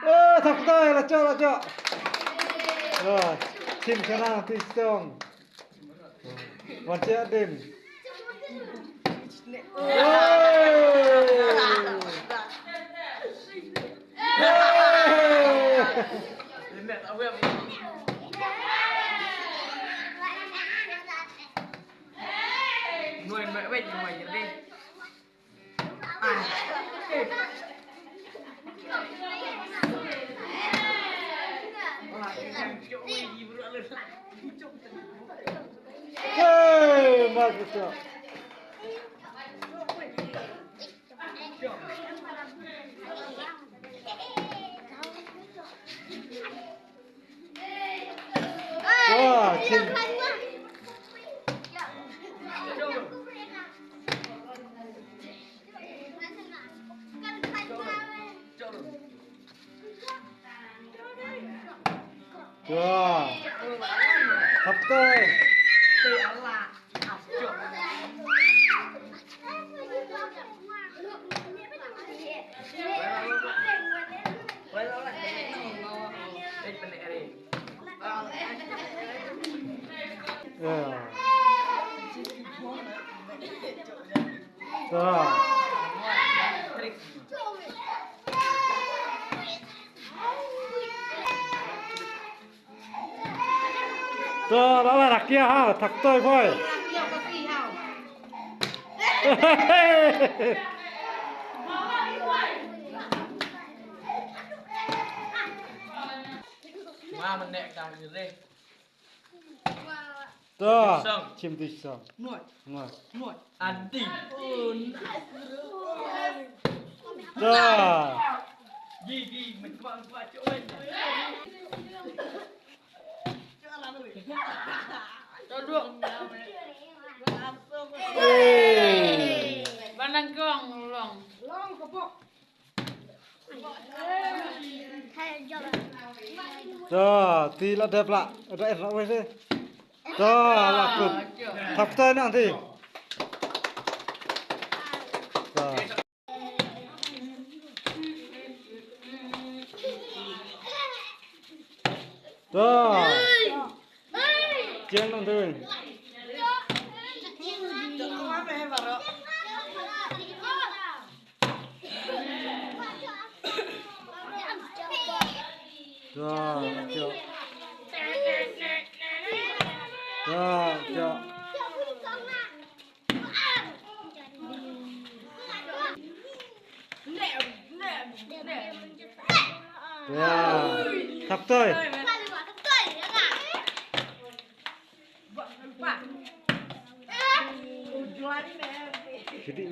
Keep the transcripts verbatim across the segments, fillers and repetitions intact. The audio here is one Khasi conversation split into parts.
Eh, thap ktai, la jop, la jop. Ah, Chin Shanang Ti Song. Wan Chet Din. Eh. Eh. Hey, Marcus. Ah, Chin. Chua. Thap ktai. To, la la rakia ha, thap toi boy. Ma menek kang ire. To, Chim Ti Song. Ngot. Ngot. Ngot. Adi. To. Ji, ji, men kwa, kwa, cuy. Todok. Eh. Banang kong, long. Long kepok. To, ti la dep la. Ada es la wes eh. To, la kut. Thap to nang ti. To. To. Chiang nang tu. To, to. To, to. Wah, thap toi. Jadi,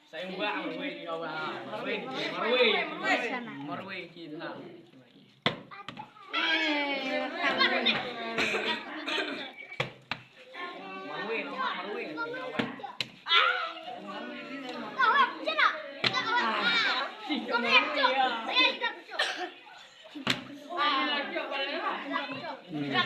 Sa ïa u bah, marwei, ïa u bah, marwei, marwei, marwei, marwei, kita. Marwei, marwei, marwei. Hmm.